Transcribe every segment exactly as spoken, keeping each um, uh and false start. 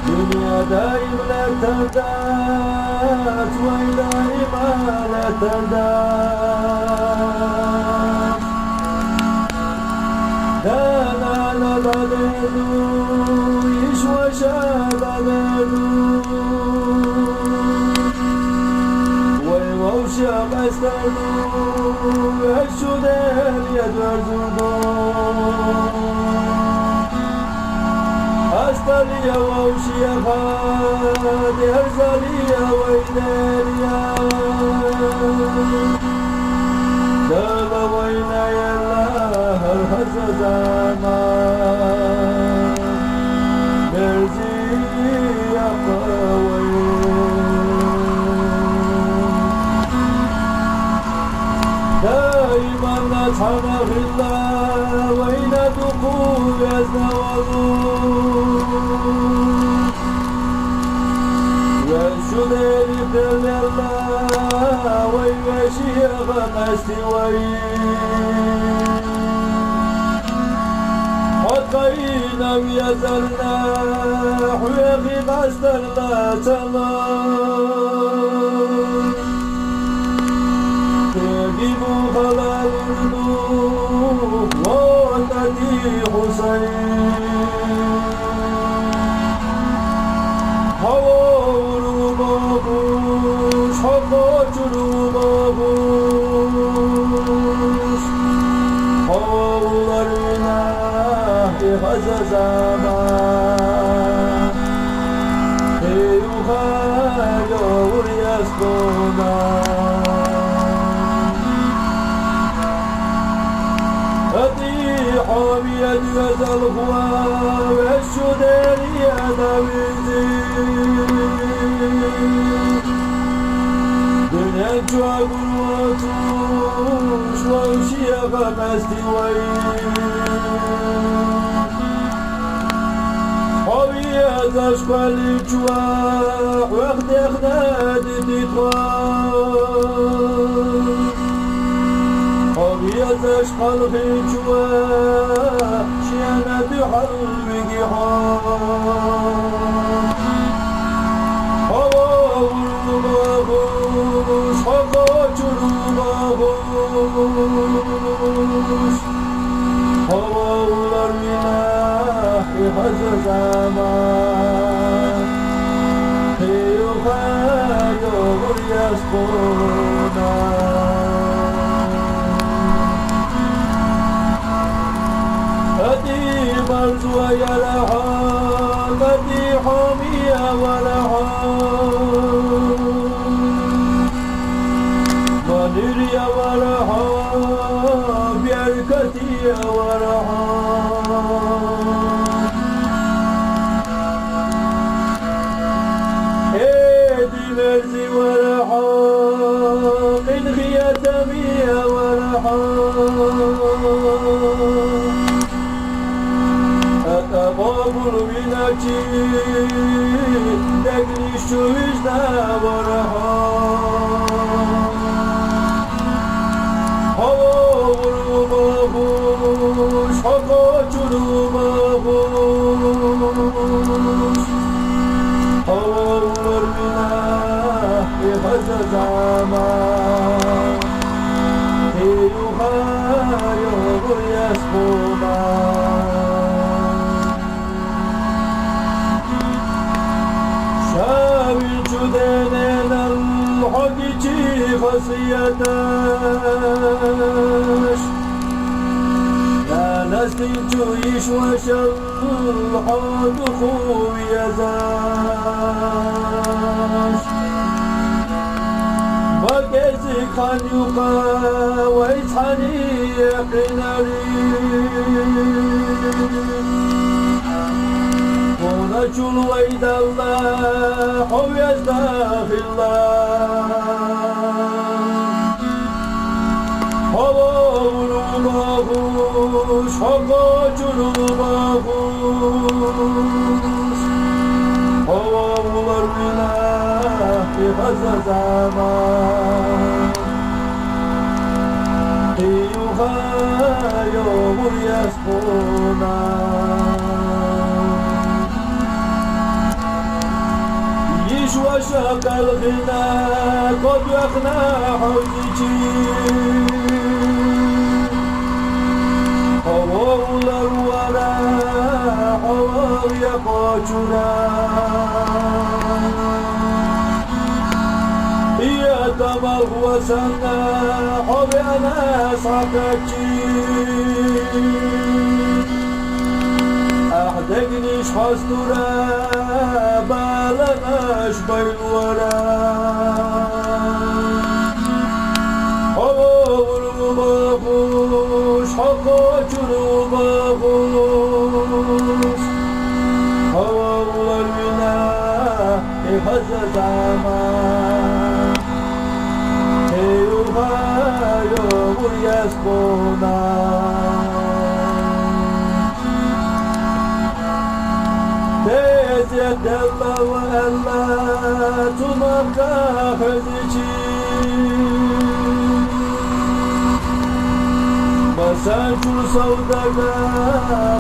Dünya daim letendat, vay daima letendat. Dana la da derdu, iş başa da derdu. Vay vavşa bestardu, eşu der yedverzudu. Astaliya vavşiya ha, derzaliya vay derya. Dala vay na yalla, har hazadama. Merzi ya vay. Daiman na tana hilla, vay na duku yazna valu. Ve şu deri perlerla, vay ve şiyaga mesti vay. Hakkayna viyazarna, huyehi kastarla çalar. Tebi bu halal urdu, votati Husayn. Hava vurma kuş, hava çurma kuş. Havalar ina ihazazama. Eyuha yavur yastuna. Ati hamiyet güzel huwa ve şu derya davizi. Dünya çok kurulmuş, vavşiye kamesti vay. Haviye taşkali çuva, veh dehne didi twa. Haviye taşkali çuva, şiyana duhal. Hava vurma kuş, hava çurma kuş. Havalar vina ihaz zaman. Heyuha yavur yastuna. Ati marzuwa ya Rahman, ati hamiya wa Rahman. Manir ya wa Rahman, biyarkati ya wa Rahman. Edi merzi wa Rahman, min khiyatami ya wa Rahman. Ata babul vinaci, degli şu vijda wa Rahman. Hava vurma kuş, hava çurma kuş. Hava vurma vina, ihaz zaman. Heyuha yavur yastuna. Şavi çudenen al haki çi hasiyataş. Ya nastin çu iş ve şal hadu huviyazaş. Юкъа вайцӀгьани къинари. Къуна чул вайдалла хьо везда хилла. Хьо вогӀур багьуш, хьо къачур багьуш. Хьо вогӀулар вина и хаза заман. Къиюха йогӀур яс къуна. Йиш ваша къалгъина, кодвехна хьо зичи. Хьо вогӀулар вара, хьо вогӀ я къачура. Я тамагъ ва санна, хьо вена сакъачи. Ахь дегниш хьостура, баланаш байлвара. Хьо вогӀур багьуш, хьо къачур багьуш. Хьо вогӀулар вина и хаза заман. Къиюха йогӀур яс къуна. Тезет делла ва Аллагь, цу Макка хезичи. Басан чур савдага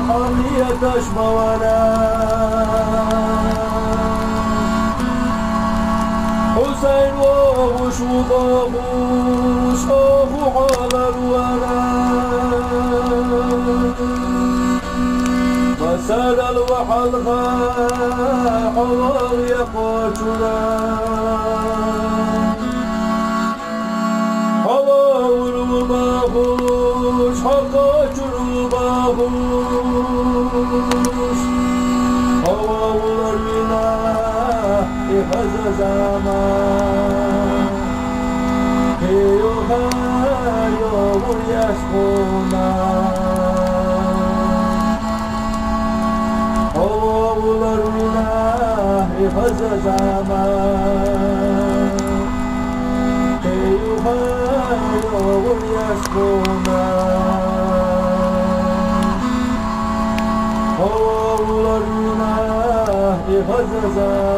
хьакъияташ ма вара. Хьусайн вогӀуш ву багьуш, оху хьолар вара. Басарал ва хьалха хьо вогӀ я къачура. Хьо вогӀур багьуш, хьо къачур багьуш. Хьо вогӀулар вина и хаза заман. Къиюха йогӀур яс къуна. Хьо вогӀулар вина и хаза заман. Къиюха йогӀур яс къуна. Хьо вогӀулар вина и хаза заман.